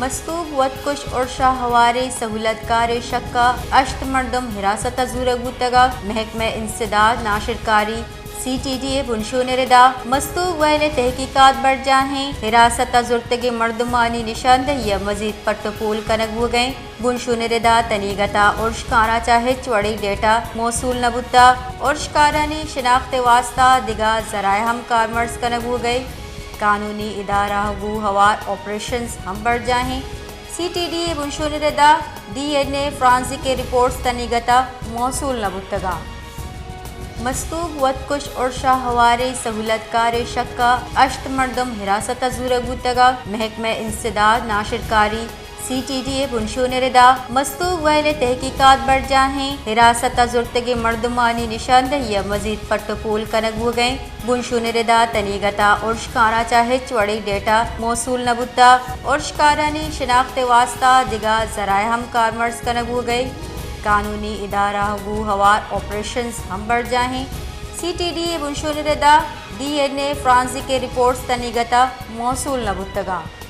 مستوگ وتکش ارش ء ہواریں سہولتکارے شک ء ہشت مردم حراست ء زورگ بوتگ ء محکمہ انسداد ناشرکاری سی ٹی ڈی ء بنشون ء ردا مستوگ ویل ء تحقیقات برجاہیں، حراست ء زرتگیں مردمانی نشاندہی ء مزید پٹ ء پول کنگ بوگ ء انت۔ بنشون ء ردا تنیگت ء ارشکاراں چہ ہچ وڑیں ڈیٹا موصول نہ بوتگ۔ ارشکارانی شناخت ء واستہ دگہ ذرائع ہم کارمرز کنگ بوگ ء انت۔ قانونی ادارہ گوں ہوار آپریشنز ہم برجاہ انت۔ سی ٹی ڈی ء بنشون ء ردا ڈی این اے فورانزک ء رپورٹس تنیگت ء موصول نہ بوتگ انت۔ مستوگ وتکش ارش ء ہواریں سہولتکارے شک ء ہشت مردم حراست ء زورگ بوتگ ء محکمہ انسداد ناشرکاری سی ٹی ڈی ء بنشون ء ردا مستوگ ویل ء تحقیقات برجاہ انت۔ حراست ء زرتگیں مردمانی نشاندہی ء مزید پٹ ء پول کنگ بوگ ء انت۔ بنشون ء ردا تنیگت ء ارشکاراں چہ ہچ وڑیں ڈیٹا موصول نہ بوتگ۔ ارشکارانی شناخت ء واستہ دگہ ذرائع ہم کارمرز کنگ بوگ ء انت۔ قانونی ادارہ گوں ہوار آپریشنز ہم برجاہ انت۔ سی ٹی ڈی ء بنشون ء ردا ڈی این اے فورانزک ء رپورٹس تنیگت ء موصول نہ بوتگ انت۔